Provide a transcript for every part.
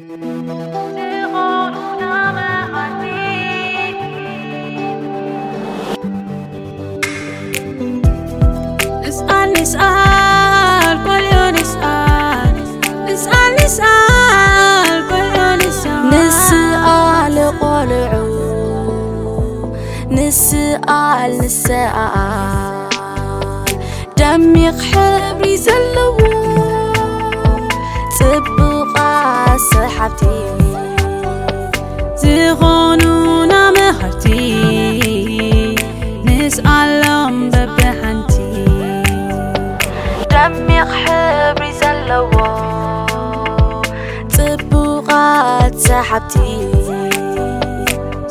ዝኾኑና መሃርቲ። ንስኣል፣ ንስኣል፣ ቆልዑ ንስኣል። ንስኣል፣ ንስኣል፣ ቆልዑ ንስኣል። ንስኣል ቆልዑ፣ ንስኣል፣ ንስኣል። ደሚቕ ሕብሪ ዘለዎ ጽቡቓት ሰሓብቲ ዝኾኑና መሃርቲ ንስኣሎም በብሓንቲ። ደሚቕ ሕብሪ ዘለዎ ጽቡቓት ሰሓብቲ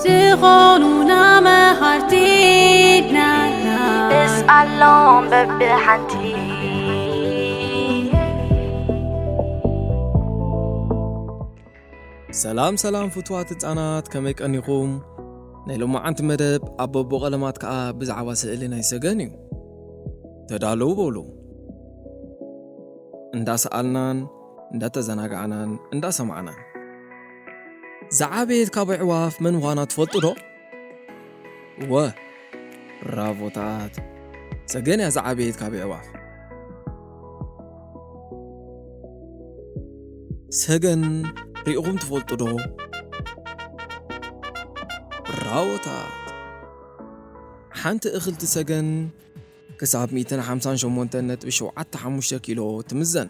ዝኾኑና መሃርቲ ናትና ንስኣሎም በብሓንቲ። ሰላም ሰላም ፍትዋት ህጻናት፣ ከመይ ቀኒኹም? ናይ ሎማዓንቲ መደብ ኣብ በቦ ቀለማት ከኣ ብዛዕባ ስእሊ ናይ ሰገን እዩ። ተዳለዉ በሉ። እንዳሰኣልናን እንዳተዘናጋዕናን እንዳሰማዕናን። ዝዓበየት ካብ ኣዕዋፍ መን ምዃና ትፈልጡ ዶ? እወ፣ ብራቮታት። ሰገን እያ ዝዓበየት ካብ ኣዕዋፍ። ሰገን ርኢኹም ትፈልጡ ዶ? ብራቮታት። ሓንቲ እኽልቲ ሰገን ክሳብ ሚእትን ሓምሳን ሸሞንተን ነጥቢ ሸውዓተ ሓሙሽተ ኪሎ ትምዘን።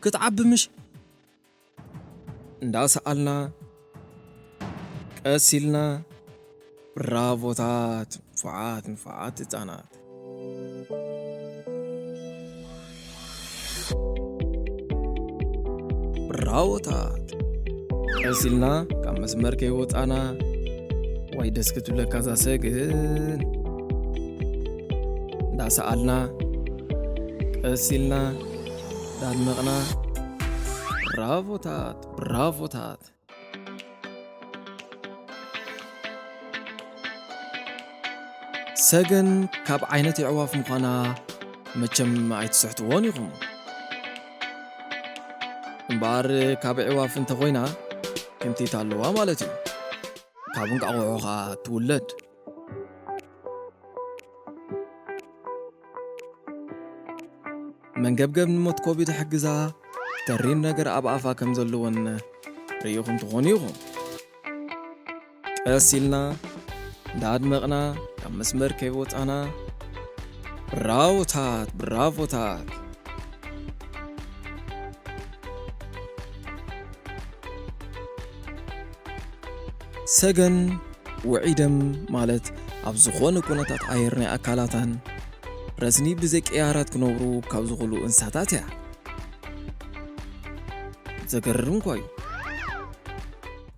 ክትዓቢ ምሽ? እንዳሰኣልና፣ ቀስ ኢልና፣ ብራቮታት፣ ንፉዓት፣ ንፉዓት ህጻናት። ብራቮታት። ቀስ ኢልና ካብ መስመር ከይወጻና፣ ዋይ ደስ ክትብለካ እዛ ሰገን። እንዳሰኣልና፣ ቀስ ኢልና፣ እንዳድመቕና፣ ብራቮታት፣ ብራቮታት። ሰገን ካብ ዓይነት ኣዕዋፍ ምዃና መቸም ኣይትስሕትዎን ኢኹም። እምበኣር ካብ ኣዕዋፍ እንተኾይና ክምቲት ኣለዋ ማለት እዩ። ካብ እንቃቑሖ ኸኣ ትውለድ። መንገብገብ ንሞት ኮቪድ ይሕግዛ፣ ተሪር ነገር ኣብ ኣፋ ከም ዘለወን ርኢኹም ትኾኑ ኢኹም። ቀስ ኢልና እንዳድመቕና ካብ መስመር ከይወጻና፣ ብራቮታት፣ ብራቮታት። ሰገን ውዑይ ደም ማለት ኣብ ዝኾነ ኩነታት ኣየር ናይ ኣካላታን ረስኒ ብዘይ ቅያራት ክነብሩ ካብ ዝኽእሉ እንስሳታት እያ። ዘገርም እኳ እዩ።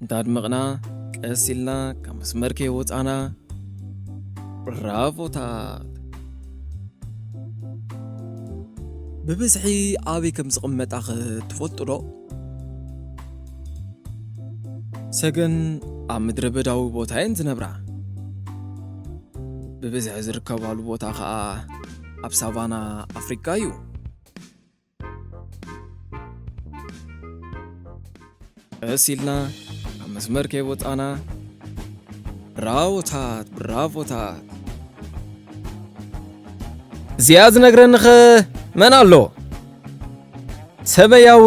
እንዳድመቕና ቀስ ኢልና ካብ መስመር ከይወጻና፣ ብራቮታት። ብብዝሒ ኣበይ ከም ዝቕመጣ ኸ ትፈልጡ ዶ? ሰገን ኣብ ምድረ በዳዊ ቦታ እየን ዝነብራ። ብብዝሒ ዝርከባሉ ቦታ ኸኣ ኣብ ሳቫና ኣፍሪቃ እዩ። ቀስ ኢልና ኣብ መስመር ከይወጻና፣ ብራቮታት፣ ብራቮታት። እዚኣ ዝነግረኒ ኸ መን ኣሎ? ሰማያዊ።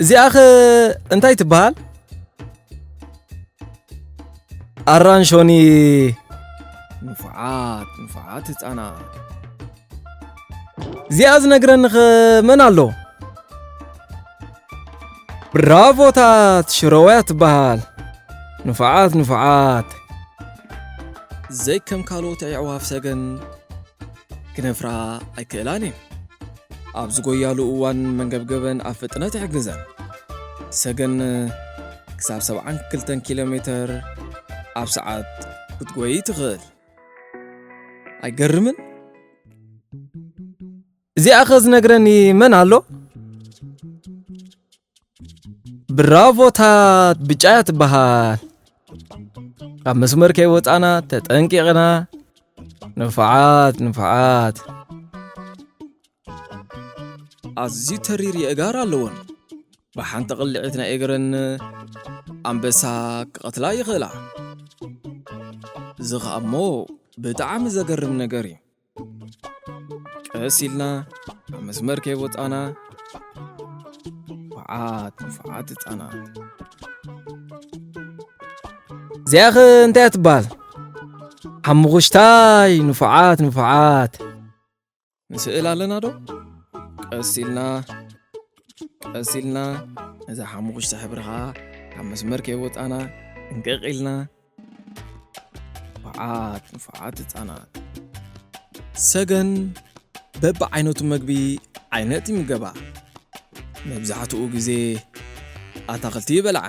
እዚኣ ኸ እንታይ ትበሃል? ኣራንሾኒ። ንፉዓት፣ ንፉዓት ህጻናት። እዚኣ ዝነግረኒ ኸ መን ኣሎ? ብራቮታት፣ ሽረወያ ትበሃል። ንፉዓት፣ ንፉዓት። ዘይከም ካልኦት ኣዕዋፍ ሰገን ክነፍራ ኣይክእላን እየን። ኣብ ዝጎያሉ እዋን መንገብገበን ኣብ ፍጥነት ይሕግዘን። ሰገን ክሳብ ሰብዓን ክልተን ኪሎ ሜተር ኣብ ሰዓት ክትጎይ ትኽእል። ኣይገርምን? እዚኣ ኸ ዝነግረኒ መን ኣሎ? ብራቮታት፣ ብጫ እያ ትበሃል። ካብ መስመር ከይወጻና ተጠንቂቕና። ንፉዓት፣ ንፉዓት። ኣዝዩ ተሪር የእጋር ኣለወን። ብሓንቲ ቅልዒት ናይ እግረን ኣንበሳ ክቐትላ ይኽእላ። እዚ ኸኣ እሞ ብጣዕሚ ዘገርም ነገር እዩ። ቀስ ኢልና ኣብ መስመር ከይወጻና፣ ንፉዓት ንፉዓት ህጻናት። እዚኣኸ እንታይ እያ ትበሃል? ሓሙኽሽታይ ንፉዓት ንፉዓት። ንስእል ኣለና ዶ? ቀስ ኢልና፣ ቀስ ኢልና፣ ነዛ ሓሙኽሽቲ ሕብሪ ኸኣ ካብ መስመር ከይወጻና እንቅቕ ኢልና። ንፉዓት ንፉዓት ህጻናት። ሰገን በብዓይነቱ መግቢ ዓይነት ይምገባ። መብዛሕትኡ ግዜ ኣታኽልቲ ይበልዓ።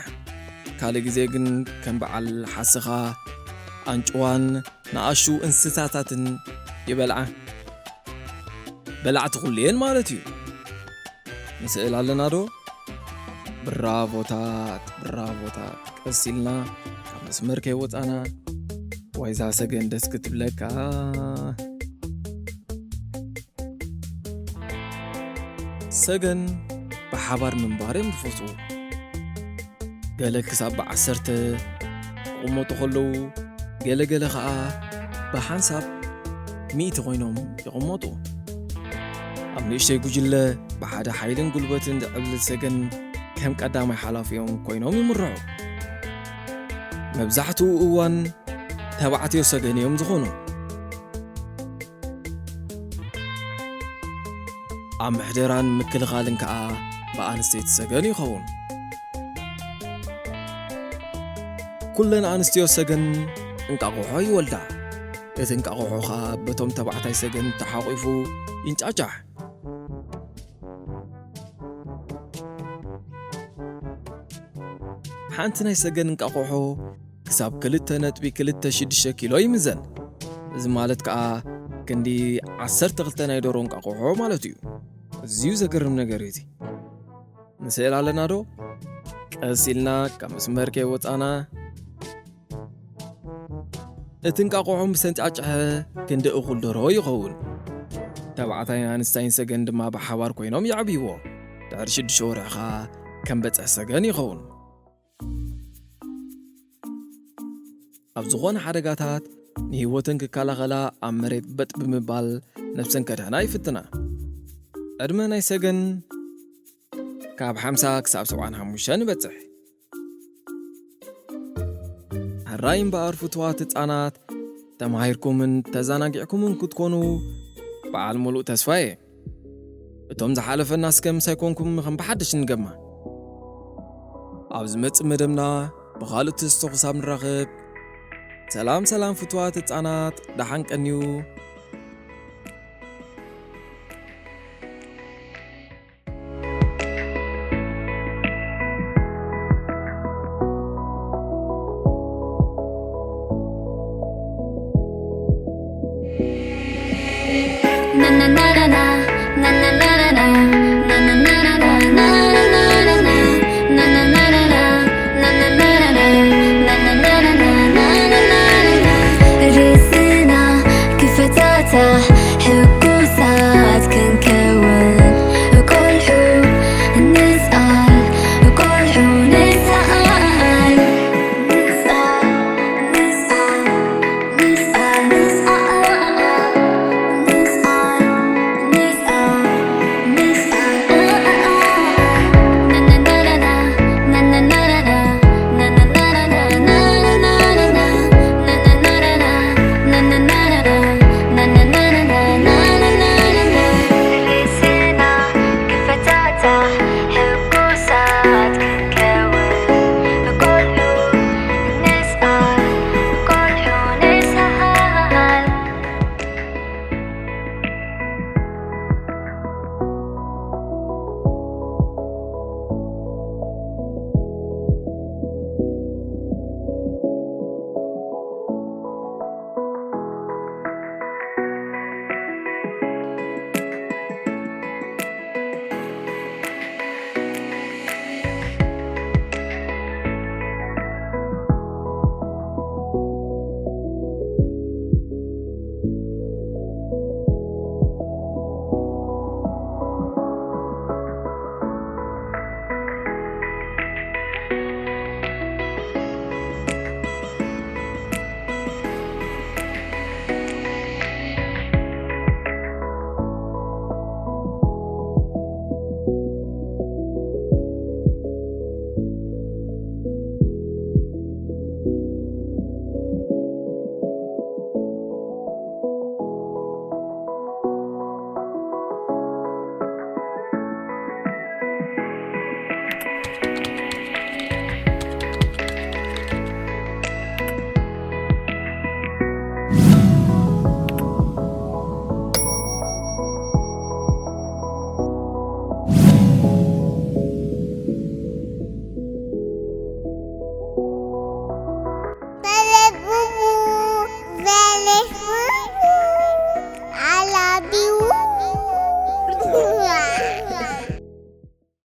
ካልእ ግዜ ግን ከም በዓል ሓሰኻ፣ ኣንጭዋን ንኣሽቱ እንስሳታትን ይበልዓ። በላዕቲ ኩሉ እየን ማለት እዩ። ንስእል ኣለና ዶ? ብራቮታት፣ ብራቮታት። ቀስ ኢልና ካብ መስመር ከይወጻና። ዋይዛ ሰገን ደስ ክትብለካ። ሰገን ብሓባር ምንባር እዮም ዝፈትዉ። ገለ ክሳብ ብዓሰርተ ክቕመጡ ከለዉ፣ ገለ ገለ ኸኣ ብሓንሳብ ሚእቲ ኮይኖም ይቕመጡ። ኣብ ንእሽተይ ጉጅለ ብሓደ ሓይልን ጉልበትን ዝዕብልል ሰገን ከም ቀዳማይ ሓላፊኦም ኮይኖም ይምርሑ። መብዛሕትኡ እዋን ተባዕትዮ ሰገን እዮም ዝኾኑ። ኣብ ምሕደራን ምክልኻልን ከኣ ብኣንስተይቲ ሰገን ይኸውን። ኩለን ኣንስትዮ ሰገን እንቃቑሖ ይወልዳ። እቲ እንቃቑሖ ኸኣ በቶም ተባዕታይ ሰገን ተሓቑፉ ይንጫጫሕ። ሓንቲ ናይ ሰገን እንቃቑሖ ክሳብ ክልተ ነጥቢ ክልተ ሽዱሽተ ኪሎ ይምዘን። እዚ ማለት ከኣ ክንዲ ዓሰርተ ክልተ ናይ ደሮ እንቃቑሖ ማለት እዩ። ኣዝዩ ዘገርም ነገር እዩ እዚ። ንስእል ኣለና ዶ? ቀስ ኢልና ካብ መስመር ከይወጻና። እቲ እንቃቑሖ ምስ ተንጫጭሐ ክንዲ እኹል ደሮ ይኸውን። ተባዕታይን ኣንስታይን ሰገን ድማ ብሓባር ኮይኖም የዕብይዎ። ድሕሪ ሽዱሽተ ወርሒ ኸኣ ከም በጽሒ ሰገን ይኸውን። ኣብ ዝኾነ ሓደጋታት ንህይወተን ክከላኸላ ኣብ መሬት በጥ ብምባል ነብሰን ከድሕና ይፍትና። ዕድመ ናይ ሰገን ካብ ሓምሳ ክሳብ ሰብዓን ሓሙሽተን ይበጽሕ። ሕራይ እምበኣር ፍቱዋት ህጻናት፣ ተማሂርኩምን ተዘናጊዕኩምን ክትኮኑ በዓል ሙሉእ ተስፋ እየ። እቶም ዝሓለፈና እስከ ምሳይ ኮንኩም ከም ብሓድሽ ንገማ። ኣብ ዝመጽእ መደብና ብኻልእ ትሕዝቶ ክሳብ ንራኸብ፣ ሰላም ሰላም ፍቱዋት ህጻናት፣ ደሓን ቀንዩ።